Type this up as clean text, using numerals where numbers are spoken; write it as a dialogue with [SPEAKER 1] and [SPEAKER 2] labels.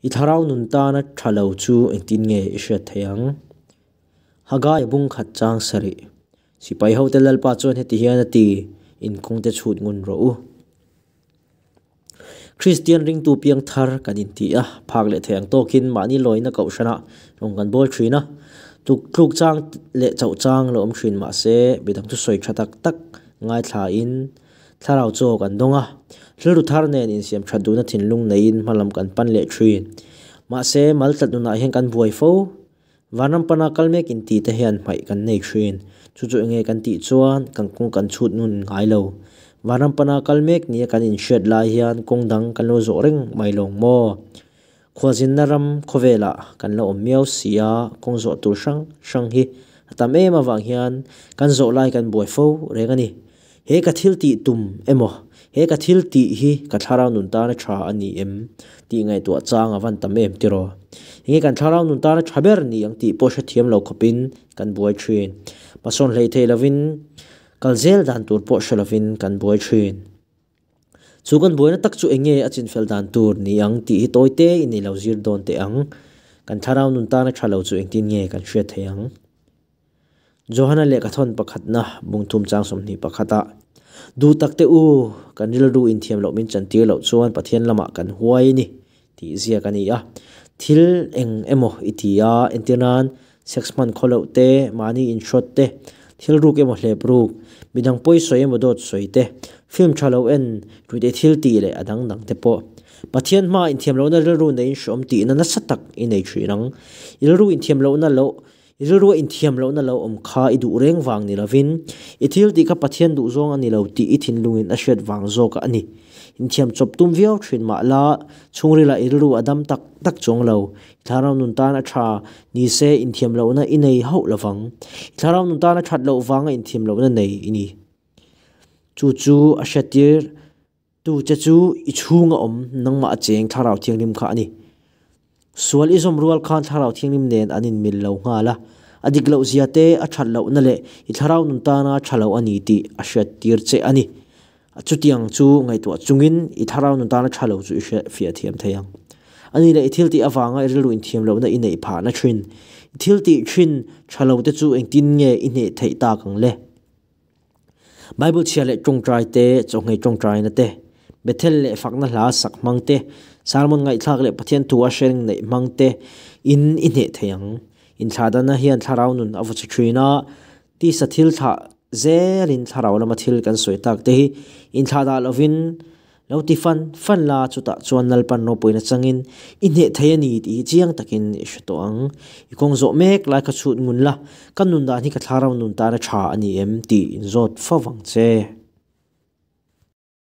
[SPEAKER 1] I thlarau nun tana tha lo chu engtin nge i hriat theih ang? Haggai bung khat chang sarih. Sipai hote Lalpa chuan heti hian a ti, In kawngte chhut ngun rawh u. Kristian ringtu piang thar kan inti a, phak leh thei ang tawkin mahni lawina kohhranah rawn kan bawl thin a. Tluk tluk chang leh chauh chang lo awm thin mahse midang chu sawi tha tak tak ngaithlain thlarau chaw kan dawng a. Rilru thar nen insiam that duhna thinlung neiin hmalam kan pan leh thin. Mahse maltlat nunah hian kan buai fo. Vanram pana kal mek inti te hian hmaih kan nei thin. Chu chu enge kan tih chuan kan kawng kan chhut nun ngai lo. Vanram pana kal mek nia kan inhriat lai hian kawng dang kan lo zawh reng mai lawng maw? Khualzinna ram khawvelah kan la awm miau si a, kawng zawh tur hrang hrang hi a tam em avang hian kan zawh lai kan buai fo reng a ni. He ka thil tih tum emaw, he ka thil tih hi ka thlarau nun tana tha a ni em tih ngaihtuah chang a van tam em tiraw? Enge kan thlarau nun tana tha ber ni ang tih pawh hrethiam lo khawpin kan buai thin. Hmasawn hlei thei lovin, kal zel dan tur pawh hre lovin kan buai thin. Chu kan buaina tak chu enge a chinfel dan tur ni ang tih hi tawi te in i lo zir dawn teh ang. Kan thlarau nun tana tha lo chu engtin nge kan hriat theih ang? Johana lehkhathawn pakhatna bungthum chang 21 ah, Duh tak te u, kan rilru inthiam loh min chantir loh chuan Pathian lamah kan huai a ni tih ziak a ni a. Thil eng emaw i ti a, entir nan sex hman khaw loh te, mahni inhrawt te, thil ruk emaw hlep ruk, midang pawi sawi emaw dawt sawi te, film tha lo en, ruihte thil tih leh a dang dang te pawh. Pathian hmaa inthiam lohna rilru neiin hreawm tihna nasa tak i nei thin ang. I rilru inthiam lohna loh I rilrua inthiam lohna lo awm kha i duh reng vang ni lovin, i thil tih kha Pathian duh zawng a ni lo tih i thinlungin a hriat vang zawk a ni. Inthiam chawp tum viau thin mah la, chhungrilah i rilru a dam tak tak chuang lo. I thlarau nun tan a tha ni se inthiam lohna i nei hauh lovang. I thlarau nun tan a that loh vanga inthiam lohna nei i ni. Chu chu a hriattir Tu che chu i chhunga awm nangmah a cheng Thlarau Thianghlim kha a ni. Sual i zawm rual khan Thlarau Thianghlim nen an inmil lo nghal a, a dik loh zia te, a that lohna leh i thlarau nun tana tha lo a ni tih a hriattir che a ni. Chutiang chu ngaihtuah chungin i thlarau nun tana tha lo chu i hriatfiah thiam thei ang. A ni leh i thil tih avanga i rilru inthiam lohna i neih phahna thin. I thil tih thin tha lo te chu engtin nge i hneh theih tak ang le? Bible chhia leh tawngtai te, chawhngei tawngtaina te, Bethel leh fakna hla sak hmang te, sermon ngaihthlak leh Pathian thu a hreng neih hmang te in i hneh thei ang. Inthlahdana hian thlarau nun a vaw chhe thin a, tisa thil thlah zelin thlarau lama thil kan sawi tak te hi inthlahdah lovin Lo ti fan fan la, chutah chuan Lalpan ropuina changin i hneh thei a ni tih hi chiang takin i hre tawh ang. I kawng zawh mek lai kha chhut ngun la, ka nun dan hi ka thlarau nun tan a tha a ni em tih inzawt fo vang che.